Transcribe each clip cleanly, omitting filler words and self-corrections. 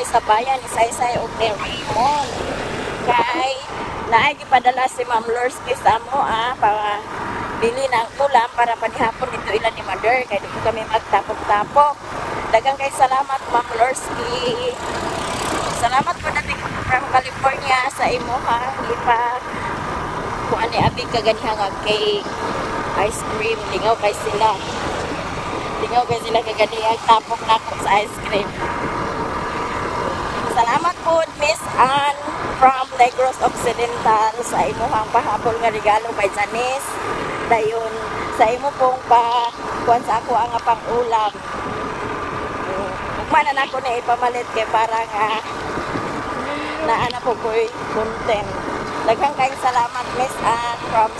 sa bayan ni Saysay ug ni Raymond. Kay naay gipadala si Ma'am Lorski sa amo para bili ng ulam para panihapon dito ila ni Mother kay dito kami magtapok-tapok. Daghang kay salamat, Ma'am Lorski. Salamat po natin from California sa imuha ipa kuan ni abi kaganiha nga cake, ice cream, lingaw kay sila. Lingaw kay sila kaganiha tapok nako sa ice cream. Salamat po, Miss Ann from Negros Occidental, sa imuhang pahabol nga regalo kay Janice. Dayon sa imo pong pa kuan sa ako ang pang-ulam. Ugma na nako na ipamalit kay para nga naa na po ko'y content. Daghang kayong salamat, Miss Ann from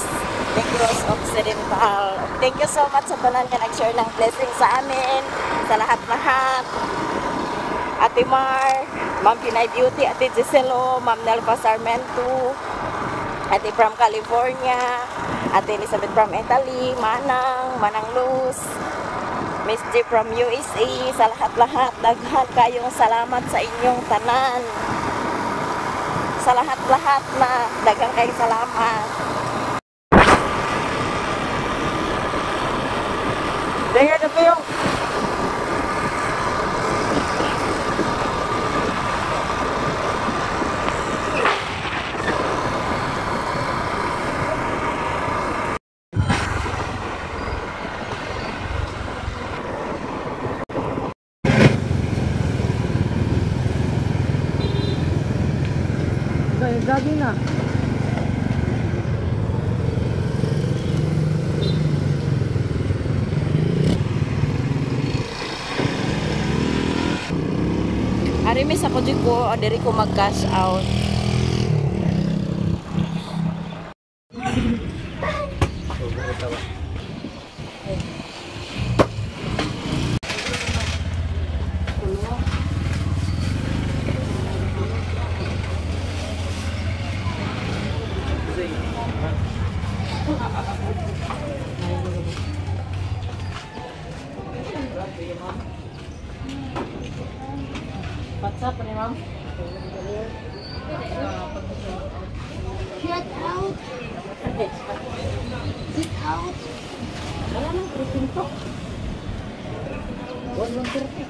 Negros Occidental. Thank you so much sa tanan nga nag-share ng blessing sa amin, sa lahat-lahat. Ate Mar, Ma'am Pinay Beauty, Ate Giselo, Ma'am Nelva Sarmento, Ate from California, Ate Elizabeth from Italy, Manang, Manang Luz, Miss G from USA, sa lahat-lahat, daghan kayong salamat sa inyong tanan. Sa lahat-lahat na, daghan kayong salamat. Tingnan na kayo. Gabi na. Ari mi sa kudyo ko, diri ko mag-cash out. WhatsApp ni ma'am. Get out! Get out! Wala nang presinto. 1:30.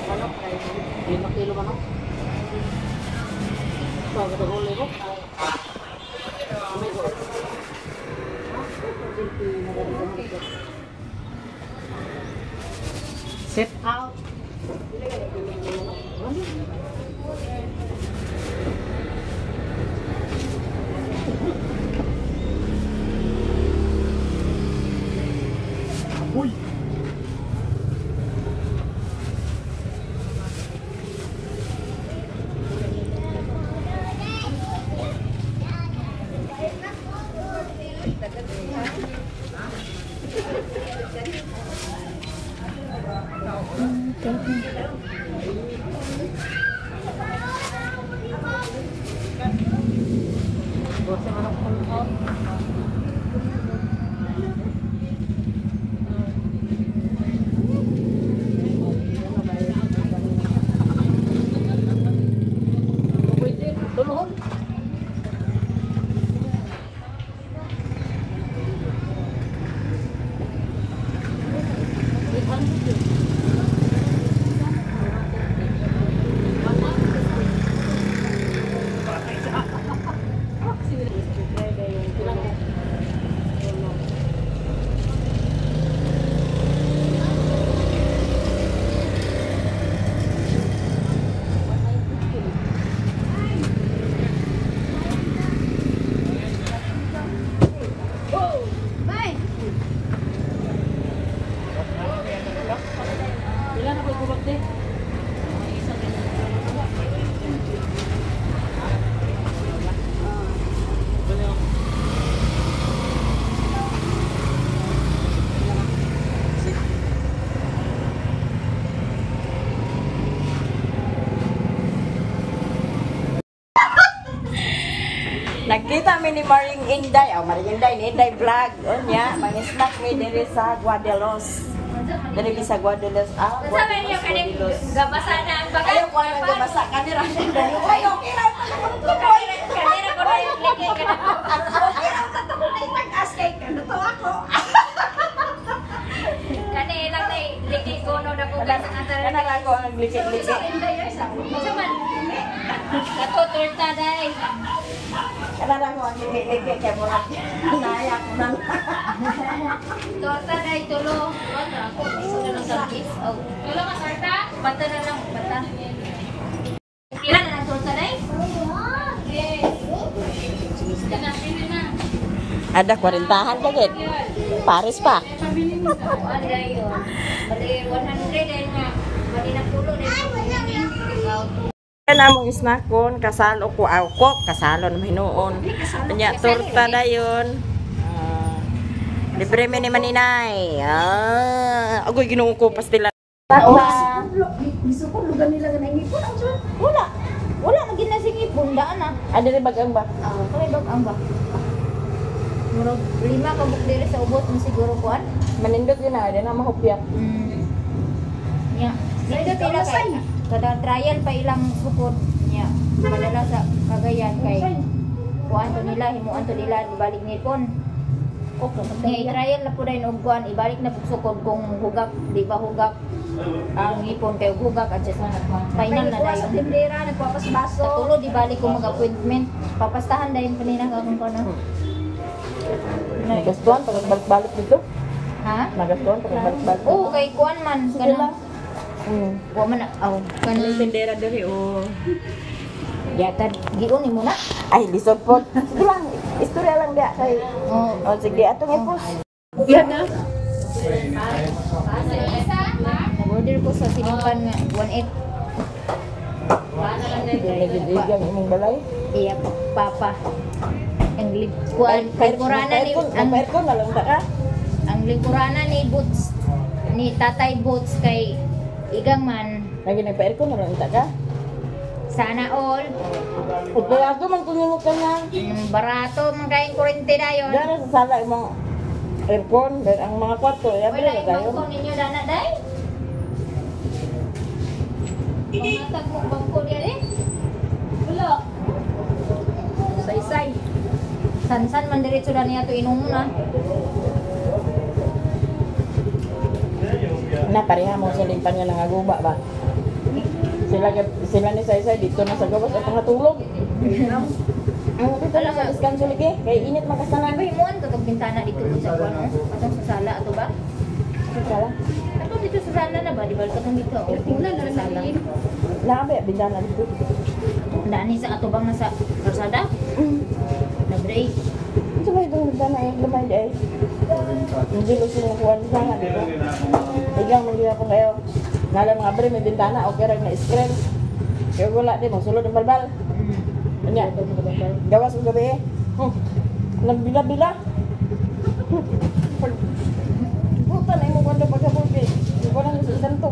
Manok kayo. 5 kilo manok. Bago huli ko. Set out. Uy. Nagkita mi ni Maring Inday. Oh, Maring Inday, ni Inday Vlog. Unya, mang-snack mi diri sa Guadelos. Dali bisag Guadeloupe. Ah, Unsa man niyo kaning Guadeloupe. gabasa na ang bagat? Ayaw ko ang gabasa kanira. Ay, okay ra Kanira ko na yung liki ka na. Okay ra ta to tag-as kay kanuto ako. Kani lang na liki ko no na ko sa Kana kanta. ra ko ang liki-liki. Unsa man? Kato torta dai. Kana ra ko ang liki-liki kay murag naya ko nang. Torta dai tulo. Ano ako gusto na lang sa kiss. Oh. Tulo ka torta? Bata na lang, bata. Pila na lang torta dai? Yes. Na, pila na. Ada kwarentahan ka gid. Pares pa. Oo, dai yun. Bali 100 dai nga. Bali na pulo dai. Yan among snackon, kasalo ko aw ko, kasalo naman hinuon. Nya torta dayon. Ah, libre mi ni Maninay. Ah, agoy Ginoo ko pastila. Tata. Gusto ko lugar nila nga nangipon ang sir. Wala. Wala na gid na singipon daan na. Adiri bagang ba? Ah, kami bag ang ba. Murag lima ka buk diri sa ubos mo siguro kuan. Manindot yun na, di na mahupya. Nya. Dito tila kay kada trial pa ilang sukod nya. Padala sa Cagayan kay kuan to nila himuan to nila ibalik nipon. Okay, nya i-trial na po dayon og kuan ibalik na pug sukod kung hugak di ba hugak ang ngipon kay og hugak adjustment final na dayon. Tindera, nagpapas baso. Sa tulo di balik ko mag-appointment. Papastahan dayon pa nila akong kuan. Nagastuan pag balik-balik dito. Ha? Nagastuan pag balik-balik. Oo, kay kuan man kanang wa man aw kanang Tindera diri oh. yata giun nimo na. Ay, lisod po. Sige lang, istorya lang diya kay. Oh. Oh, sige, atong ipos. Yan na. Nag-order ko sa sinumpan nga 1.8. Nagig-igang imong balay. Iya, papa. Ang kuan lingkurana ni ang aircon na lang ta ka. Ang lingkurana ni Boots ni Tatay Boots kay Igang man. Lagi nagpa-aircon na lang ta ka. Sana all. Ugbayago man kung nimo ka na. Barato man kayong kurente dayon. Dara sa sala imong aircon, then ang mga kwarto, ya Wala ba yung kayo? bangko ninyo dana day. Pangatag mo bangko diyan eh. Wala. Saysay. Sansan man diretso na niya to inom na. Na pareha mo sa limpan nga nangaguba ba? Sila sila ni Saysay dito na sa gawas at pangatulog. Ang dito na sa diskanso lagi kay init makasanan. Iba himuan to tong bintana dito po sa kuan oh. Atong sa sala ato ba? Sala. Atong dito sa sala na ba? Di ba katong dito? Oh. Wala na Sa sala. Naa ba bintana dito? Dani sa ato bang nasa kalsada? Nabreak. Ito ba itong bintana eh? Lumay di ay. Hindi lo sila kuwan sana dito. Igang manggihapon kayo. Nala mga bre may bintana okay ra na screen. Kaya wala di mo sulod ang balbal. Anya, gawas og gabi eh. Nagbila-bila. Pag buta na imong kwento pagkabulti. Ko lang sa santo.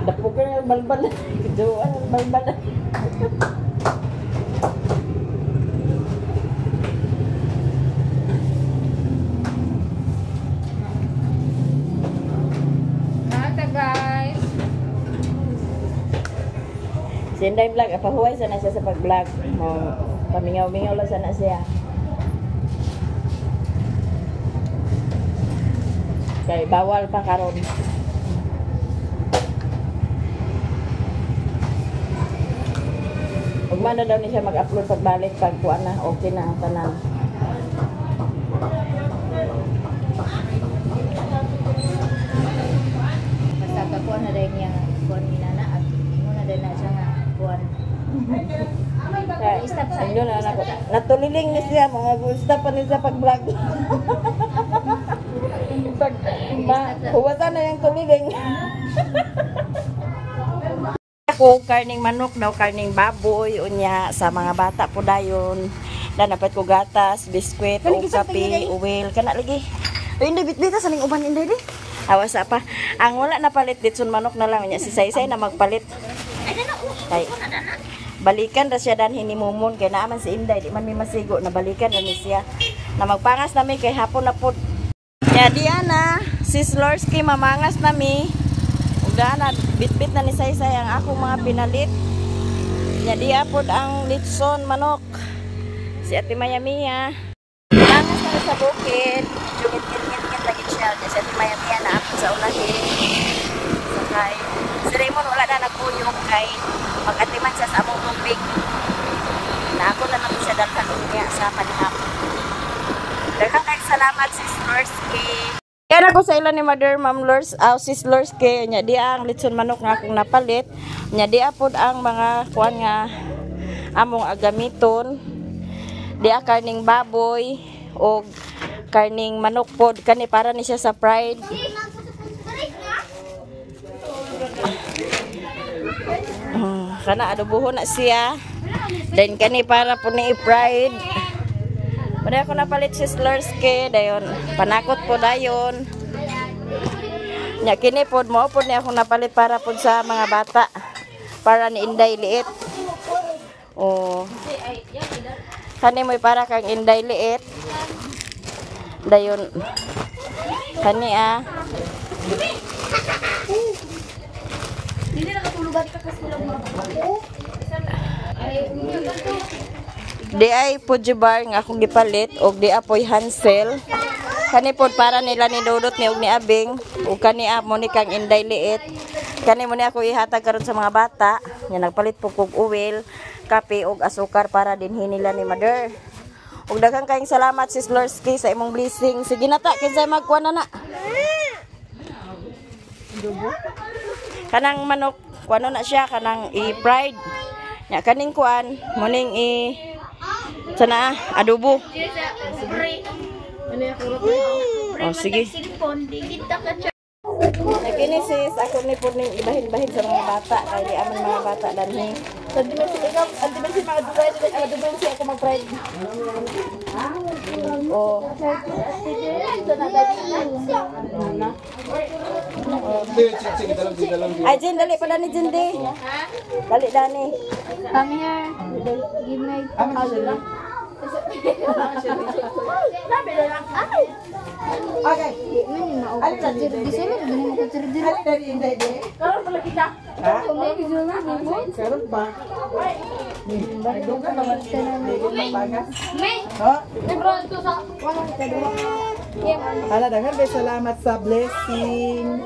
Dapok ka ng balbal. Kijuan ang balbal. Nata guys. Si Inday vlog, apahuway sana siya sa pag-vlog. Mo pamingaw-mingaw lang sana siya. Kay bawal pa karon. Ugma na daw ni siya mag-upload pagbalik pag kuan na, okay na ang tanan. Basta kakuan na dahil niya kuan ni nana at ingon na dahil na siya nga kuan. Kaya, Stop sa ayun na, nako. Natuliling ni siya, mga gusto pa ni siya pag-vlog. Pag, ma, huwasan na yung tuliling. Ako, karning manok daw, karning baboy, unya, sa mga bata po dayon. Na dapat ko gatas, biskwit, o kape, uwil, kana lagi. Uy, hindi, bitbita sa ning uban, hindi, di. Awas pa. Ang wala na palit, litson manok na lang. Unya, si Saysay na magpalit. Kay, balikan ra siya danhin ni Mumon kay naaman si Inday di man mi masigo na balikan ra ni siya na magpangas na mi kay hapon na pod. Ya Diana, sis Lorski mamangas na mi. Ug dana bitbit na ni Saysay ang akong mga pinalit. Ya diya pod ang litson manok. Si Ate Maya Mia. Mangas na sa bukid. Medyo ngit-ngit lagi siya. Si Ate Maya Mia na ako sa ulahin. Sakay. Si Raymond wala na nagkuyog kay mag-atiman siya sa among tubig. Na ako na lang siya dalhan niya sa panihap. Daghang kay salamat sis Lorski. Kaya ako sa ila ni Mother Ma'am Lors, sis Lorski nya diya ang litson manok nga akong napalit. Nya diya pod ang mga kuan nga among agamiton. Diya karning baboy og karning manok pod kani para ni siya sa pride. Kana adobohon na siya. Then kani para po ni pride. Muna ako napalit si Lorski, dayon panakot po dayon. Nya kini pod mo pod ni ako napalit para pod sa mga bata. Para ni Inday liit. Oh. Kani mo'y para kang Inday liit. Dayon kani ah. Dili nakatulugan ka kasi lang mga. Di ay Fuji bar nga akong gipalit og di apoy Hansel. Kani pod para nila ni Dudot ni og ni Abing ug kani mo ni kang Inday liit. Kani mo ni ako ihatag karon sa mga bata. Nya nagpalit po kog oil, kape ug asukar para dinhi nila ni Mother. Ug daghang kayong salamat sis Lorski sa imong blessing. Sige na ta kinsay magkuan na na. Kanang manok kuano na siya kanang i-pride. Nya kaning kuan muning i sana adobo. Oh, sige. Kini sis, ako ni po ning ibahin-bahin sa mga bata kay di aman mga bata danhi. Oh. Ay, Jen, dali pa dani, Jen, di. Dali dani. Come here. Give me. Okay. Salamat sa blessing.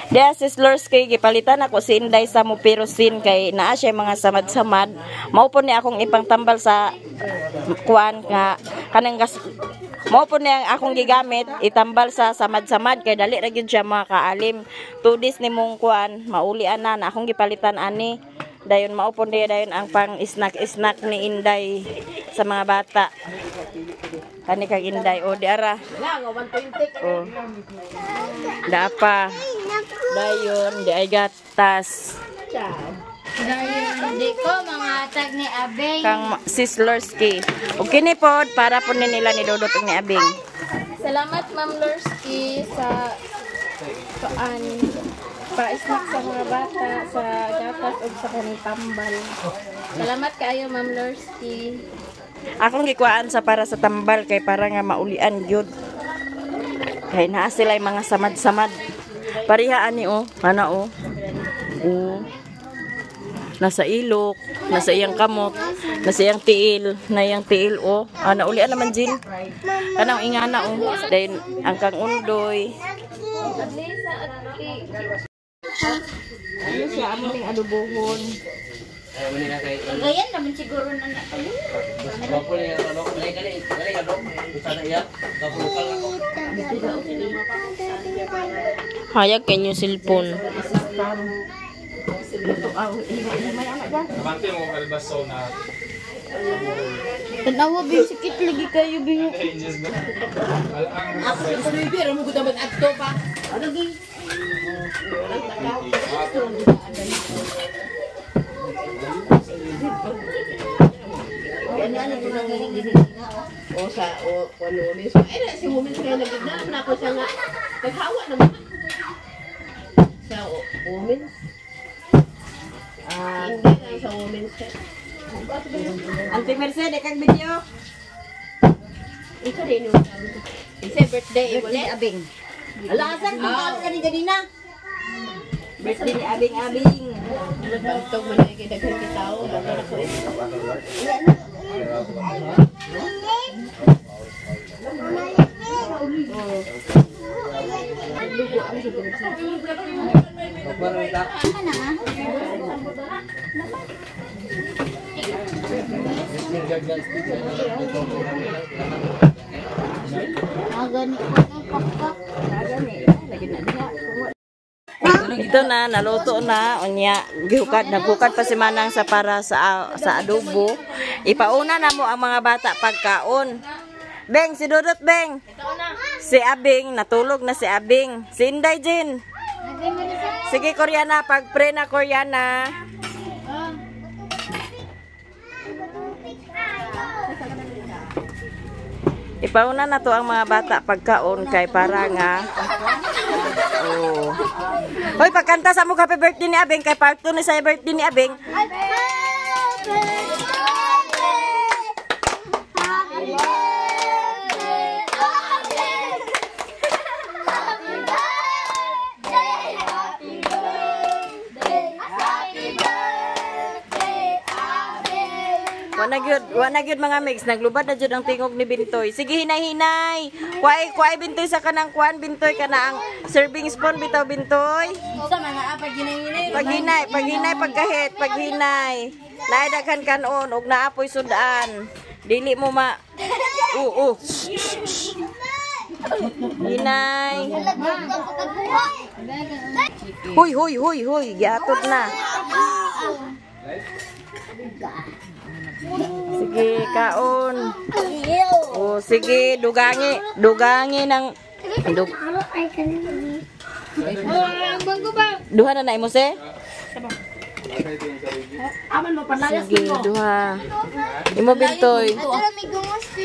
Diya sis Lorski, gipalitan ako si Inday sa Mupirocin kay naa siya mga samad-samad. Mao po ni akong ipangtambal sa kuan nga kanang gas. Mao po ni ang akong gigamit itambal sa samad-samad kay dali ra gyud siya makaalim. 2 days ni mong kuan maulian na na akong gipalitan ani. Dayon mao po ni dayon ang pang snack-snack ni Inday sa mga bata. Kani kang Inday o di ara. Oh. Dapa. Dayon di ay gatas. Dayon di ko mga tag ni Abing. Kang sis Lorski. Og kini pod para po ni nila ni Dodot ug ni Abing. Salamat Ma'am Lorski sa paan pa-snack sa mga bata, sa gatas ug sa kaning tambal. Salamat kaayo Ma'am Lorski. Akong gikuhaan sa para sa tambal kay para nga maulian gyud. Kay naa sila mga samad-samad. Pareha ani oh, ana oh. Oh. Nasa ilok, nasa iyang kamot, nasa iyang tiil, na iyang tiil oh. Ana ulian naman Jin. Kanang ingana oh. Then ang kang undoy. Ano siya amo ning adobohon. Ganyan naman siguro na na. Hayag kay yung cellphone. Tanawa ba yung sakit lagi kayo ba yung... O sa o women's. Ay si women's kaya nagigna na ako siya nga naghawa naman. Sa women's. Hindi na sa women's. Auntie Mercedes, kag video. Ito rin yung isa birthday Birthday ni Abing. Ala, asan kung kaon ka ni ganina? Birthday ni Abing Abing. Bantog man ay kay daghan kay tao. Ito na, naluto na. Unya, gihukad, naghukad pa si Manang sa para sa adobo. Ipauna na mo ang mga bata pagkaon. Beng, si Dudot, Beng. Si Abing, natulog na si Abing. Si Inday, Jin. Sige, Koreana, pag-pray na, Koreana. Ipauna na to ang mga bata pagkaon kay para nga. Oh. Hoy, pagkanta sa mo happy birthday ni Abing kay part 2 ni sa birthday ni Abing. Happy birthday! Happy birthday! Happy birthday! Happy birthday! Happy birthday, Abing! Wa na gyud mga mix, naglubad na jud ang tingog ni Bintoy. Sige, hinay-hinay. Kuay Bintoy sa kanang kuan Bintoy kana ang serving spoon bitaw Bintoy. Sa mga pag-ginay-ginay. Paghinay, paghinay pagkahit, paghinay. Naay daghan kanon ug naapoy sudaan. Dili mo ma Oo. Hinay. Huy, huy, huy, huy, giatot na. Sige, kaon. Oh, sige, dugangi, dugangi ng duha na na imo se? Sige, duha. Imo Bintoy.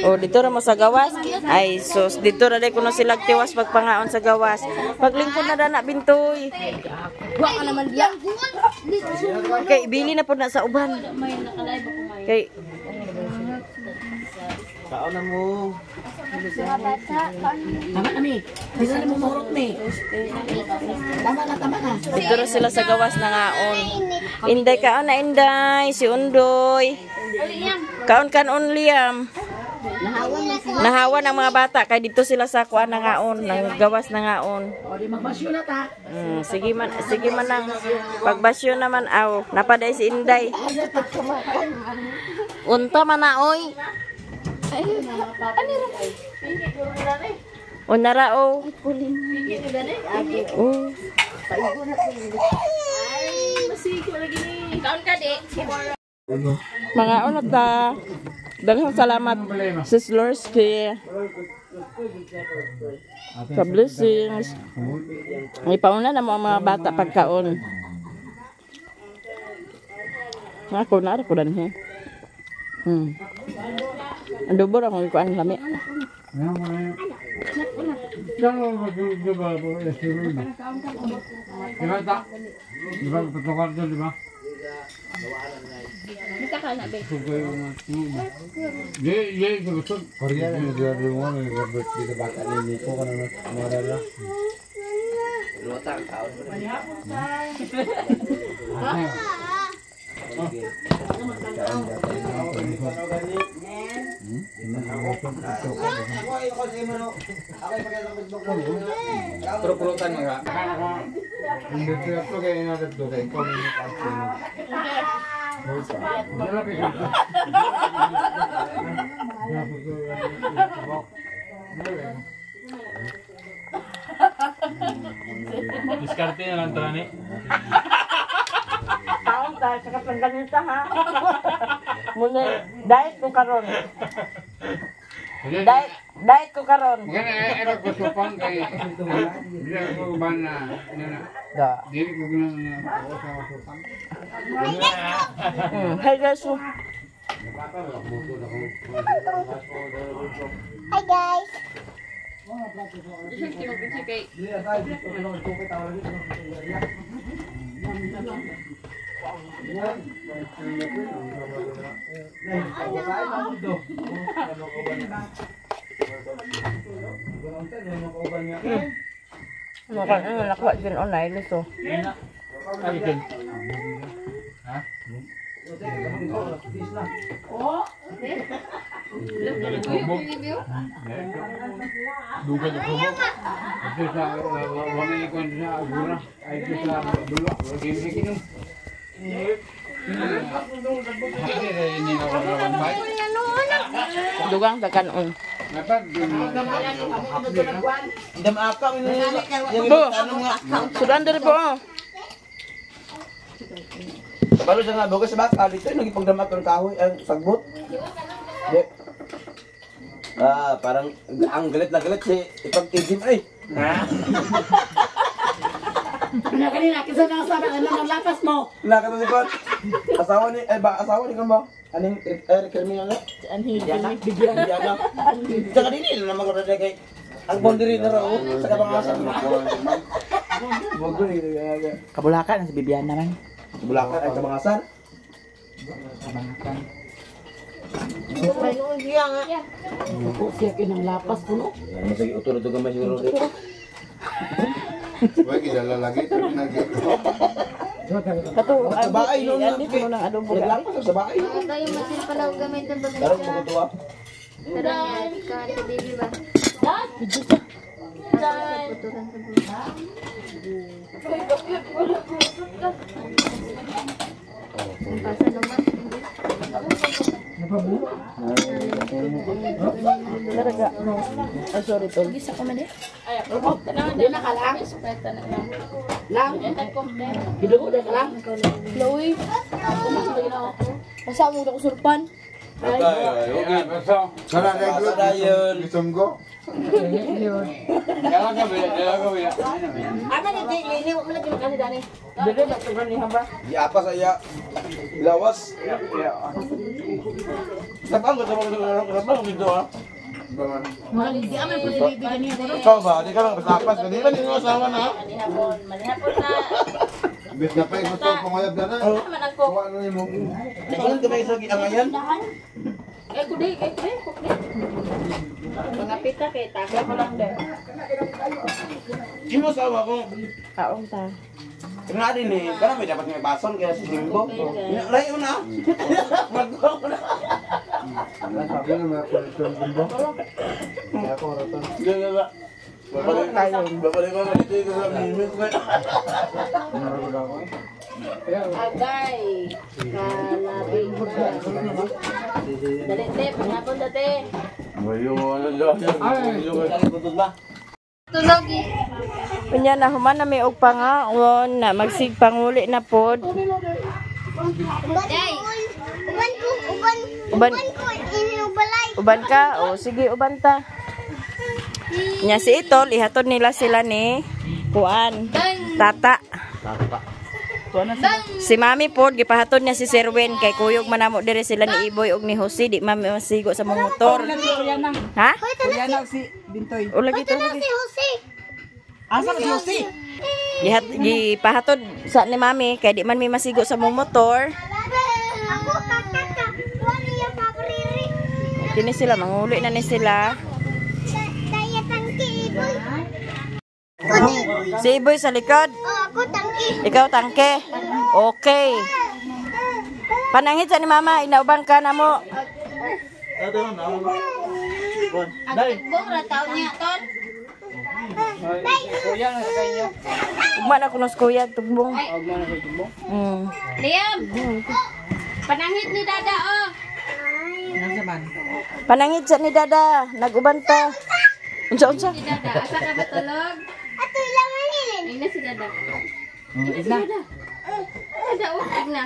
Oh, dito ra mo sa gawas. Ay, sus, dito ra day kuno sila tiwas pagpangaon sa gawas. Paglingkod na dana Bintoy. Wa ka naman diya. Kay bili na pud na sa uban. Kay Kaon na mo. Tama na mi. Bisa na mo mahurot mi. Tama na, tama na. dito ra sila sa gawas nangaon. Inday kaon na Inday, si Undoy. Kaon kan Liam. Nahawan ang mga bata kay dito sila sa kuan nangaon, nang gawas nangaon. O di magbasyo na ta. Sige man, sige man ang pagbasyo naman aw. Napaday si Inday. Unta man na oy. Unara o. Oh. Kaon ka di. Mga ano ta. Daghang salamat Sis Lorski. Sa blessings. May pauna na mo ang mga bata pagkaon. Ako na ako danhe. Ang dubor akong ikuan lami. Puro-purutan mga. Diskarte na lang tani. Taon ta sa kapangganita ha. Muna diet ko karon. Diet ko karon. Hi guys. Hi guys! Ano nakuha din online luto. Dugang daganon. Bo, sudan diri po. Balo sa nga bogas sa baka dito nagipagdamat ang kahoy ang sagbot. Di. Ah, parang ang galit na galit si ipag-igim ay. Ano kanina kinsa na sa ano ang lapas mo? Nakato si Kot. Asawa ni ay ba asawa ni kan ba? Aning Eric Hermina na? Anhi. Bibiana. Sa kanina na maganda kay ang boundary na raw sa kabangasan. Kabulakan si Bibiana man. Bulacan ay kabangasan. Kabangasan. Ko siya kinang lapas kuno. Masagi utol to gamay siguro. Wai gidala lagi nagito. Kato, Sa baay no na. Andi ko nang adobo ga. Naglapas sa baay. Tayo masin pala og gamit ang bagay. Karon mo tuwa. Tara niya, ka sa baby ba? Putukan sa buhay. Pasa naman. Daraga. Ay sorry tol. Di na ka lang. Lang. Gidugo na ka lang. Chloe. Basta mo na ko sulpan. Sana Dayon. Bisonggo. Ama ni di lini wa man lagi makani dani. Dili ba to ni hamba? Di apa saya lawas. Tapang ko tapang dito ah. Di ama po si baby kaniya kuno. Ikaw ba? Di ka lang kasapas. Kanina ni mo asawa na. Manihapon, manihapon na. Bis na pa gusto ko ngayab na. Naman ako. Kuha na nimo. Naingon ka ba sa giangayan? Eh kudi, eh kudi, kudi. Mga pita kay taka ko lang din. Imo asawa ko. Kaon ta. Nga din eh, parang may dapat may bason kaya si Simbo. Layo na. Magko na. Sabi na mga kuliton bumbo. Kaya ko raton. Gagawa. Babalik babalik ko dito sa mimik ko. Agay. Kalabi. Dali te, panghapon dati. Tulog eh. Unya na human na may og pangaon na magsigpanguli na pod. Day. Uban ko, uban. Uban Uban ko, inubalay. uban ka o sige uban ta. Nya si Itol ihatod nila sila ni Kuan. Tata. Si Mami pod gipahatod niya si Serwin kay kuyog man namo diri sila ni Iboy ug ni Jose di mami masigo sa mong motor. Ha? Kuya si Bintoy. O lagi to. Si Jose. Asa si Jose? Gihat gipahatod sa ni Mami kay di man mi masigo sa mong motor. Ako kakaka. Wala yung paborito. Kini sila manguli na ni sila. Daya tangki, Iboy. Si Iboy sa likod. Oh, ako tangki. Ikaw tangke. Okay. Panangit sa ni Mama, inauban ka na mo. Bong ra taon niya, tol. Ugma na kuno sa kuya tugbong. Liam. Panangit ni Dada oh. Nasa man? Panangit sa ni Dada, naguban ta. Unsa unsa? Si Dada, asa ka ba tulog? Ato lang alin. Ayun na si Dada. Ayun na si Dada. Dada oh, ayun na.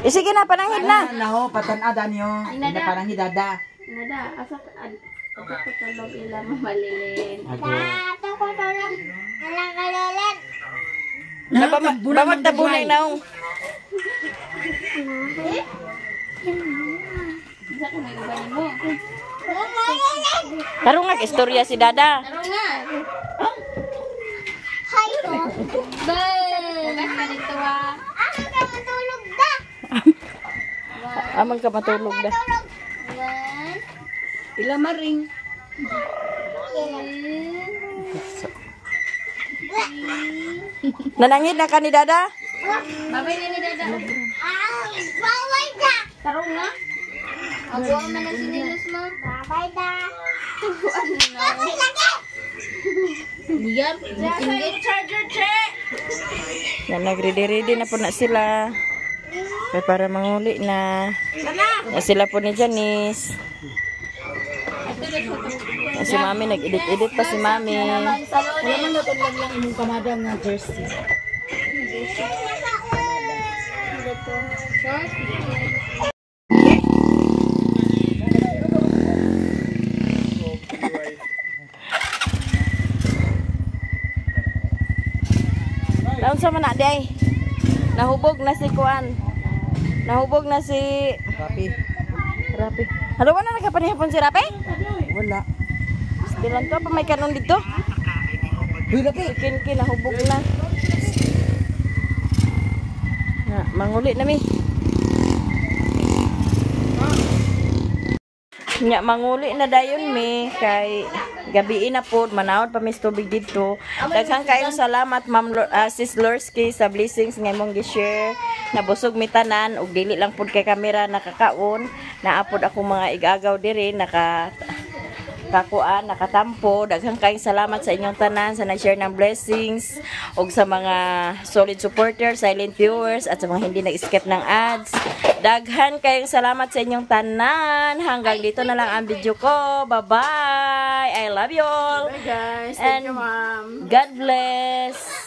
Eh, sige na, panangit na. Naho, patan-ada niyo. Ay, nada. Parang hidada. Nada, asa ka asa ka tulog ila mamalilin. Tato ko tulog. Alang kalolan. Bamag tabunay naong. Isa ka may uban mo. Tarong nga istorya si Dada. Taro nga. Hi ko. Bye. Bukas ka dito ah. Ako ka matulog da. Amang ka matulog da. Tulog. One. Ila maring. Nanangid na ka ni Dada? Babay na ni Dada. Bawal da. Tarong na. Ako man ang sinilos mo. Babay da. Babay lagi. Liyab. Charger, che! Yan, nagready-ready na po na sila. Kaya para manguli na. Na sila po ni Janice. Na si Mami, nag-edit-edit pa si Mami. Wala man daw lang lang imong kamada nga jersey. Taon sa man na, day. Nahubog na si Kuan. Nahubog na si Rapi. Rapi. Halo, wala nagkapanihapon si Rapi? Wala. Stilan to, pa may kanon dito. Uy, Rapi. Si Kinki, nahubog na. Na, manguli na mi. Nya manguli na dayon mi kay gabi na pod manawod pa mis tubig didto. Daghang kayong salamat Ma'am Sis Lorski sa blessings nga imong gi-share. Nabusog mi tanan ug dili lang pod kay kamera nakakaon. Naa pod akong mga igagaw diri naka kakuan, nakatampo. Daghang kayong salamat sa inyong tanan sa nag-share ng blessings ug sa mga solid supporters, silent viewers at sa mga hindi nag-skip ng ads. Daghan kayong salamat sa inyong tanan. Hanggang dito na lang ang video ko. Bye-bye. I love you all. Bye guys. And Thank you, ma'am. God bless.